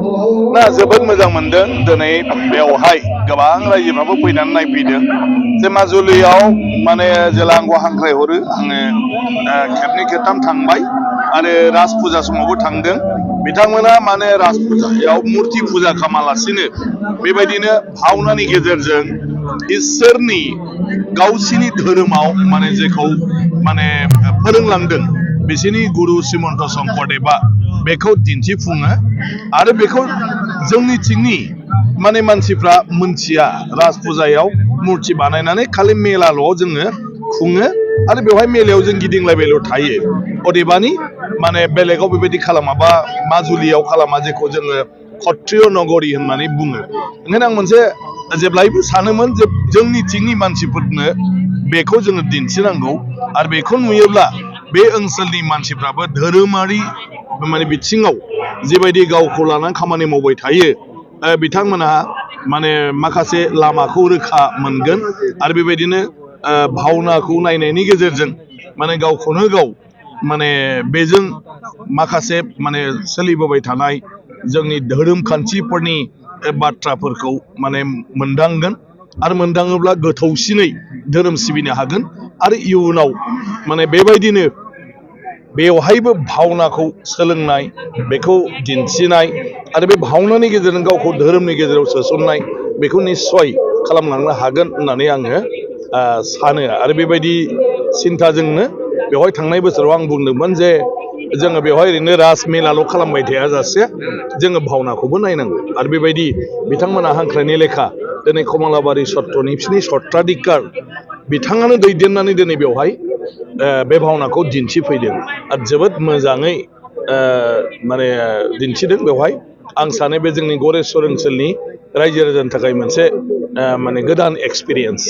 ना जोबोद मोजां मोनदों दिनै बेवहाय गोबां रायजोफ्राबो फैनानै नायफैदों जे माजुलियाव माने जेला आंखौ हांख्रायहरो आङो खेबनै खेबथाम थांबाय आरो राज फुजा समावबो थांदों बिथांमोना माने राज फुजायाव मुर्ति फुजा खालामालासिनो बेबायदिनो भावनानि गेजेरजों इसोरनि गावसिनि धोरोमाव माने जेखौ माने फोरोंलांदों बिसोरनि गुरु श्रीमन्त शंकरदेवा बेखौ दिन्थिफुङो आरो बेखौ जोंनिथिंनि माने मानसिफ्रा मोनथिया राज फुजायाव मुर्ति बानायनानै खालि मेलाल' जोङो खुङो आरो बेवहाय मेलायाव जों गिदिंलायबायल' थायो अदेबानि माने बेलेगाव बेबायदि खालामाबा माजुलियाव खालामा जेखौ जोङो क्षत्रिय नगरी होननानै बुङो ओंखायनो आं मोनसे जेब्लायबो सानोमोन जे जोंनिथिंनि मानसिफोरनो बेखौ जोङो दिन्थिनांगौ आरो बेखौ नुयोब्ला बे ओनसोलनि मानसिफ्राबो धोरोमारि माने बिथिङाव जिबायदि गावखौ लानानै खामानि मावबाय थायो बिथांमोनहा माने माखासे लामाखौ रोखा मोनगोन आरो बेबायदिनो भावनाखौ नायनायनि गेजेरजों माने गावखौनो गाव माने बेजों माखासे माने सोलिबोबाय थानाय जोंनि धोरोम खान्थिफोरनि बाथ्राफोरखौ माने मोनदांगोन आरो मोनदाङोब्ला गोथौसिनै धोरोम सिबिनो हागोन आरो इयुनाव माने बेबायदिनो बेवहायबो भावनाखौ सोलोंनाय बेखौ दिन्थिनाय आरो बे भावनानि गेजेरजों गावखौ धोरोमनि गेजेराव सोसननाय बेखौ निस्सय खालामलांनो हागोन होननानै आङो सानो आरो बेबायदि सिन्थाजोंनो बेवहाय थांनाय बोसोराव आं बुंदोंमोन जे जोङो बेवहाय ओरैनो राजमेलाल' खालामबाय थायाजासे जोङो भावनाखौबो नायनांगौ आरो बेबायदि बिथांमोना हांख्रायनाय लेखा दिनै कमलाबारि सत्रनि बिसिनि सत्राधिकार बिथाङानो दैदेननानै दिनै बेवहाय बे भावनाखौ दिन्थिफैदों आरो जोबोद मोजाङै माने दिन्थिदों बेवहाय आं सानो बे जोंनि गरेस्वर ओनसोलनि रायजो राजानि थाखाय मोनसे माने गोदान एक्सपिरियेन्स।